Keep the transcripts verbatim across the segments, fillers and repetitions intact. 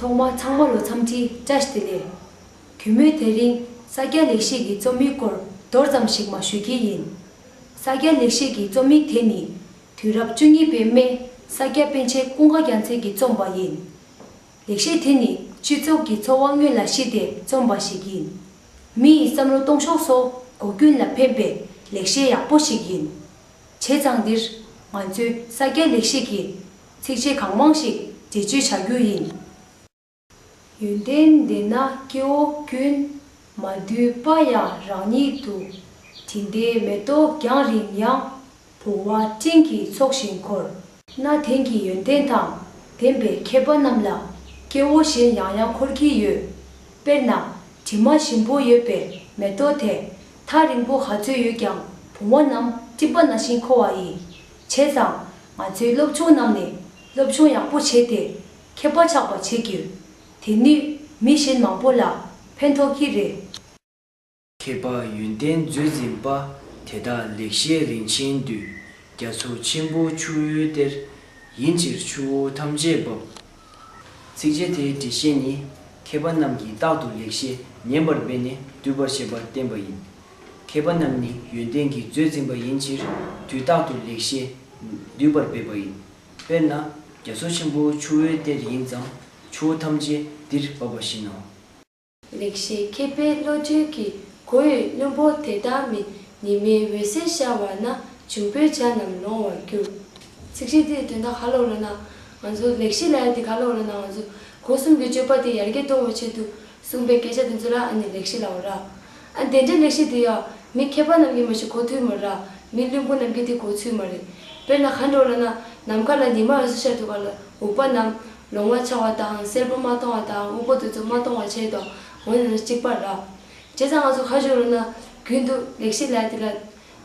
ཐོག་མར་ཚང་མ་ལ་འཚམས་འདྲི་བཀྲ་ཤིས་བདེ་ལེགས། གུས་མོས་དེ་རིང་ས་སྐྱ་ལེགས་བཤད་ཀྱི་རྩོམ་ཡིག་སྐོར་མདོར་ཙམ་ཞིག་མར་ཞུ་གི་ཡིན། ས་སྐྱ་ལེགས་བཤད་ཀྱི་རྩོམ་ཡིག་དེ་ནི་དུས་རབས་བཅུ་གཉིས་པའི་སྨད་ས་སྐྱ་པཎ་ཆེན་ཀུན་དགའ་རྒྱལ་མཚན་གྱིས་རྩོམ་པ་ཡིན། ལེགས་བཤད་དེ་ནི་སྤྱི་ཚོགས་ཀྱི་འཚོ་བ་དངོས་ལ་གཞི་བསྡད་རྩོམ་པ་ཞིག་ཡིན། མི་ཡི་བསམ་བློ་གཏོང་ཕྱོགས་སོགས་སྒོ་ཀུན་ལ་ཕན་པའི་ལེགས་བཤད་ཡག་པོ་ཞིག་ཡིན། བྱས་ཙང་འདིར་ང་ཚོས་ས་སྐྱ་ལེགས་བཤད་ཀྱི་ཚིགས་བཅད་གང་མང་ཞིག་འགྲེལ་བརྗོད་བྱ་རྒྱུ་ཡིན། ཡོན་ཏན་ལྡན་ན་སྐྱེ་བོ་ཀུན། མ་དུལ་པ་ཡང་རང་ཉིད་དུ། དྲིན་ལྡན་མེ་ཏོག་རྒྱང་རིང་ཡང་། བུང་བ་སྤྲིན་གྱི་ཚོགས་བཞིན་འཁོར། གནའ་དེང་གི་ཡོན་ཏན་དང་ལྡན་པའི་མཁས་པ་རྣམས་ལ་སྐྱེ་བོ་གཞན་ཡང་ཡང་འཁོར་གྱི་ཡོད། དཔེར་ན། དྲི་མ་ཞིམ་པོ་ཡོད་པའི་མེ་ཏོག་དེ་ཐག་རིང་པོ་ག་ཚོད་ཡོད་ཀྱང་བུང་བ་རྣམས་སྤྲིན་པ་ནང་བཞིན་འཁོར་བ་ཡིན། བྱས་ཙང་ང་ཚོའི་སློབ་ཆུང་རྣམས་ནས་སློབ་སྦྱོང་ཡག་པོ་བྱས་ཏེ་མཁས་པ་ཆགས་པ་བྱེད་དགོས། དེ་ནུས་མི་གཞན་མང་པོ་ལ་ཕན་ཐོགས་ཀྱི་རེད། མཁས་པ་ཡོན་ཏན་མཛོད་འཛིན་པ། དེ་དག་ལེགས་བཤད་རིན་ཆེན་འདུས། རྒྱ་མཚོ་ཆེན་པོ་ཆུ་བོའི་གཏེར། ཡིན་ཕྱིར་ཆུ་བོ་ཐམས་ཅད་འབབ། ཚིགས་བཅད་དེའི་འགྲེལ་བཤད་ནི། མཁས་པ་རྣམས་ཀྱིས་རྟག་ཏུ་ལེགས་བཤད་ཉན་པར་འབད་ནས་འདུས་པར་བྱེད་པར་བསྟན་པ་ཡིན། མཁས་པ་རྣམས་ནི་ཡོན་ཏན་གྱི་མཛོད་འཛིན་པ་ཡིན་ཕྱིར་དུས་རྟག་ཏུ་ལེགས་བཤད་འདུས་པར་འབད་པ་ཡིན། དཔེར་ན། རྒྱ་མཚོ་ཆེན་པོ་ཆུ་བོའི་གཏེར་ཡིན་ཙང་ཆུ་བོ་ཐམས་ཅད་འདིར་འབབ་པ་བཞིན་ནོ། ལེགས་བཤད་མཁས་པའི་བློ་གྲོས་ཀྱིས། གོ་ཡི་བླུན་པོ་དེ་ལྟ་མིན། ཉི་མའི་འོད་ཟེར་ཤར་བ་ན། འབྱུང་པོའི་བྱ་རྣམས་ལོང་བར་འགྱུར། ཚིགས་བཅད་འདིའི་དོན་དག་ག་རེ་ལབ་ན། ང་ཚོ་ལེགས་བཤད་ལབ་ཡ་དེ་ག་རེ་ལབ་ན། ང་ཚོ་སྒོ་གསུམ་གྱི་སྤྱོད་པ་དེ་ཡར་རྒྱས་གཏོང་བའི་ཆེད་དུ་གསུངས་པའི་སྐད་ཆ་དེ་ཚོ་ལ་ཨ་ནི་ལེགས་བཤད་ལབ་པ་ར། ཨ་དེ་འདྲའི་ལེགས་བཤད་དེ་ཡང་མི་མཁས་པ་རྣམས་ཀྱིས་མ་གཞི་གོ་ཐུབ་མ་ར། མི་བླུན་པོ་རྣམས་ཀྱིས་དེ་གོ་ཚུལ་མ་རེད། དཔེར་ན་ག་རེ་ལབ་ན། ནམ་མཁའ་ལ་ཉི་མ་འོད་ཟེར་ཤར་དུས་སྒང་ལ་འུག་པ་རྣམས་ལོང་བ་ཆགས་པ་དང་། སེར་པོ་མ་མཐོང་བ་དང་། དབུལ་པོ་དེ་ཚོ་མ་མཐོང་བ་བྱས་དང་། འོ་ན་གཅིག་པ་ར། བྱས་ཙང་ང་ཚོ་ག་རེ་ལབ་ན། རྒྱུན་དུ་ལེགས་བཤད་ལབ་ཡ་དེ་ལ་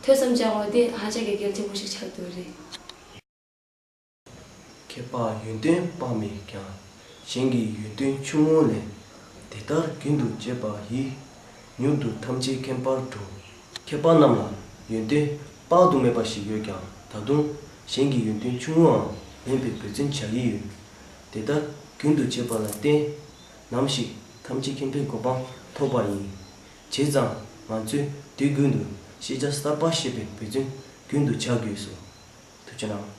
ཐོས་བསམ་བྱ་དགོས་དེ་ཧ་ཅང་གི་གལ་ཆེན་པོ་ཞིག་ཆགས་འདུག་རེད། མཁས་པ་ཡོན་ཏན་དཔག་མེད་ཀྱང་། གཞན་གྱི་ཡོན་ཏན་ཆུང་ངུ་ལས། དེ་ལྟར་རྒྱུན་དུ་སྤྱད་པ་ཡིས། མྱུར་དུ་ཐམས་ཅད་མཁྱེན་པར་འགྲོ། མཁས་པ་རྣམས་ལ་ཡོན་ཏན་དཔག་ཏུ་མེད་པ་ཞིག་ཡོད་ཀྱང་། ད་དུང་གཞན་གྱི་ཡོན་ཏན་ཆུང་ངུའང་ལེན་པའི་འབད་བརྩོན་བྱ་ཡི་ཡོད། དེ་ལྟར་རྒྱུན་དུ་སྤྱད་པ་ལ་བརྟེན། ནམ་ཞིག་ཐམས་ཅད་མཁྱེན་པའི་གོ་འཕང་ཐོབ་པ་ཡིན། བྱས་ཙང་ང་ཚོས་དུས་རྒྱུན་དུ་ཤེས་བྱ་གསར་པ་ཤེས་པའི་འབད་བརྩོན་རྒྱུན་དུ་བྱ་དགོས་སོ། ཐུགས་རྗེ་གནང་།